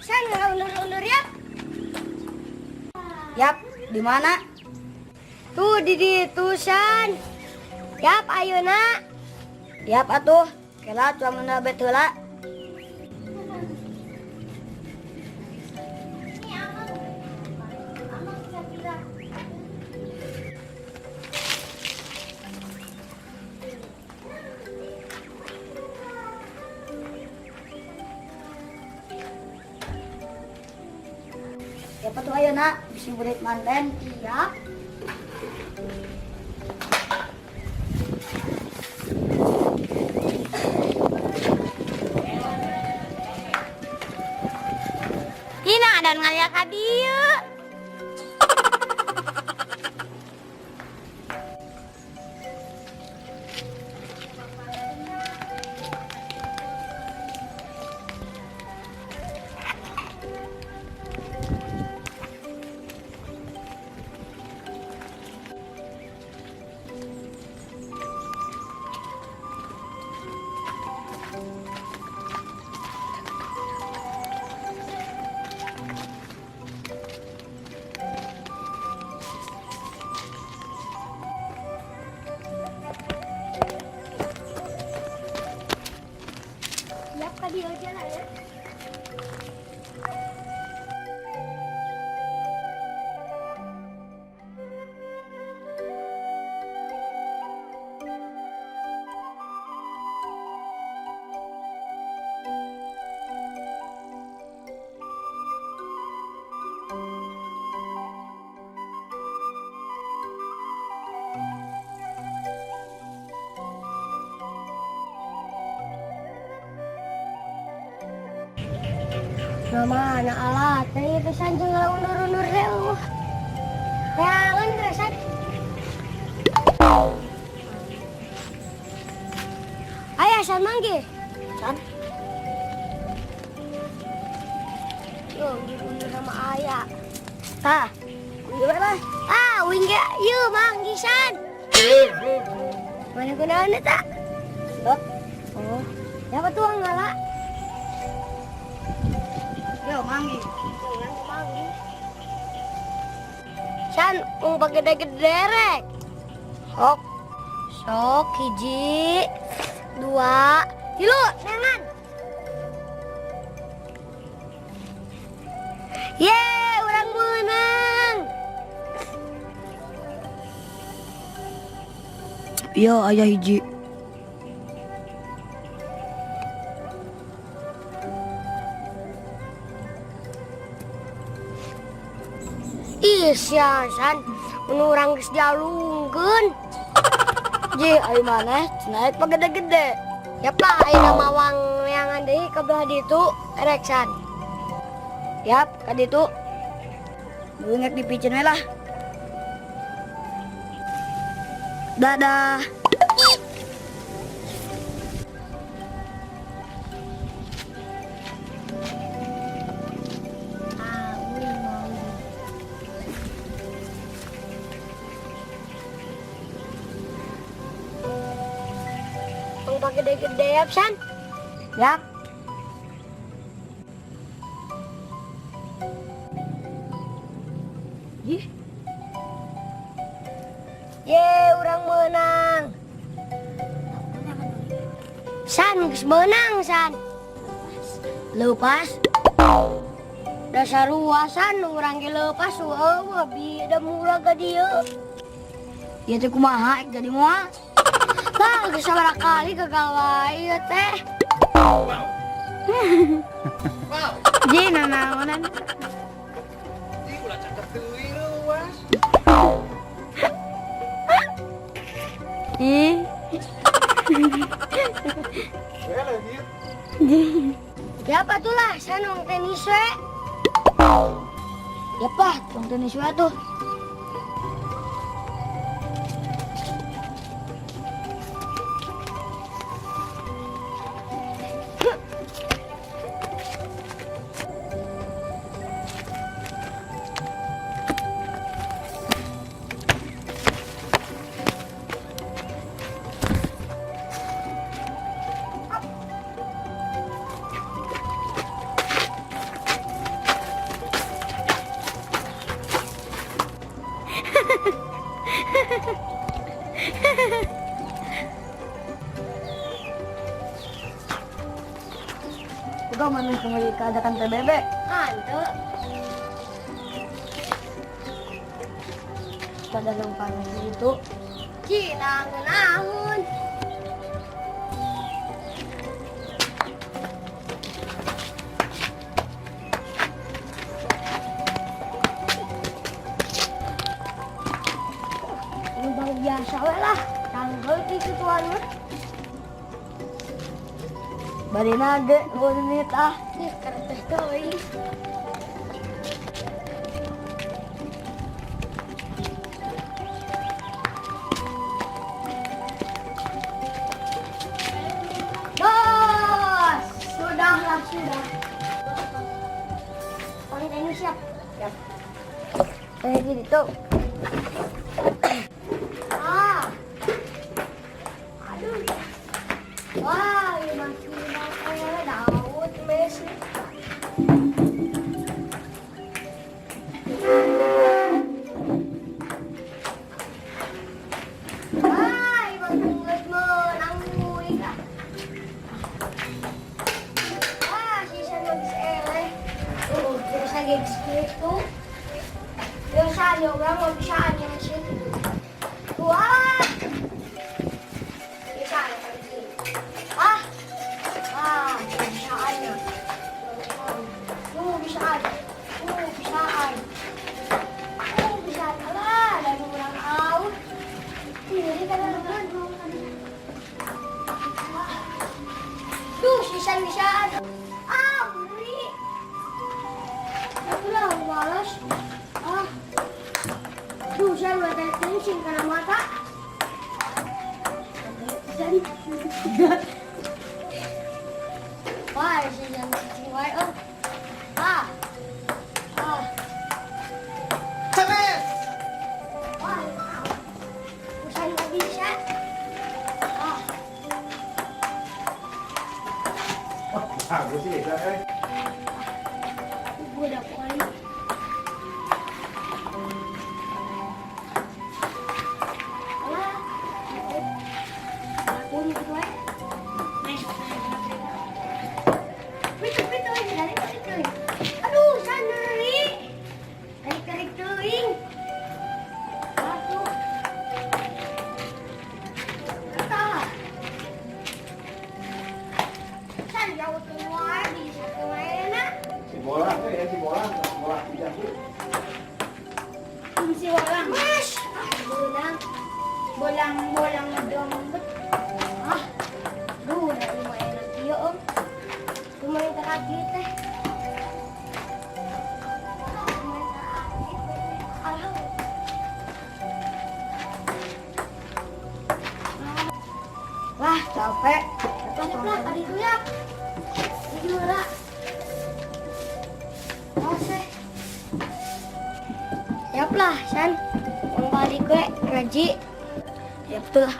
San, nggak undur-undur ya? Yap, di mana? Tuh di ditu San. Yap, ayeuna. Yap atuh. Kela tuang bet heula. Yap atuh ayeuna bisi burit manten. Iya. Tina dan ngaliak ka dieu. Siap ka dieu aja lah ya. Mama, anak alat, teh pesan jeung undur-undur teh. Jangan keresan. Ayo, san manggih. San. Yo, undur-undur sama ayah. Tah. Kuy we lah. Ah, uing ge, yeuh manggih san. Mana kunaon eta? Dot. Oh, siapa tuh ngala? Yo manggih. Manggih. San, ung gede-gede rek. Sok. Sok hiji, dua, tilu, neangan. Ye, urang menang. Yo aya hiji. Ih, sia, San. Mun urang geus dialungkeun. Ji, ayo maneh cenah pagede-gede. Ya pak, ayeuna mawang neangan deui ka belah ditu, rek San. Yap, ka ditu. Beungek dipicen we lah. Dadah. Tong pagede-gede ya, San. Yap. Ih, Ye, urang menang. San, geus menang, San. Lepas. Dasar ruasan urang ge leupas eueuh bi da murah ka dieu. Ieu teh kumaha ek jadi moal? Lah, geus sabaraha kali gagal wae ieu teh. Ji, nanaonan? Ih, ulah cakep teuing leuwas. Ih, We lanjut. Siapa tuh lah, San wong tenis we. Ya pah, tong tenis we tuh. Uga mana kembali keadakan PBB. Hanteu. Pada lompat itu. Cina ngeunaheun. Ini bang biasa we lah. Tanggel di kituan mah. Bari nage, menit ah. Ih, kertas teuing. Bos, sudahlah sudah. Pangit ini siap. Siap. Eh, gitu. Ah. Aduh. Wah, ini masih makan Daud Messi. Wah, ini geus meunang kuing ah. Ah, sisa nu geus eleh. Biasa geus kitu. Biasa nya urang mah bisa nya sih. Wah. Bisa ya kali. Ah. Ah, bisaan ya. Bisaan. Bisaan. Bisaan. Alah, dari urang out. Ini kan ada Duh, sisa bisaan. Ah, beri. Aku lah malas. Ah. Duh, saya udah kencing karena mata. Jadi, wah, si yang cicing wae oh. Ah. Ah. Cemes! Wah. Usaha nggak bisa. Ah. Wah, bagus sih, eh. Gue udah kuali. Alah. Aku nih gue. Pitu, pitu, tarik, tarik, tarik. Aduh, sanderi. Tarik, tarik, teuing. Aduh. Kata. San jauh keluar bisa kemana? Si bola, ya si bola, bola tidak sih. Si bolang. Mas, ah, bolang. Bolang, bolang dombet. Ah, duh, udah lumayan lagi ya om. Lumayan terakhir teh. Lumayan terakhir. Alah. Wah, capek. Banyak lah, tadi itu ya. Ini lah. Awas Siap lah, San. Mau balik gue, gaji. Ya betul lah.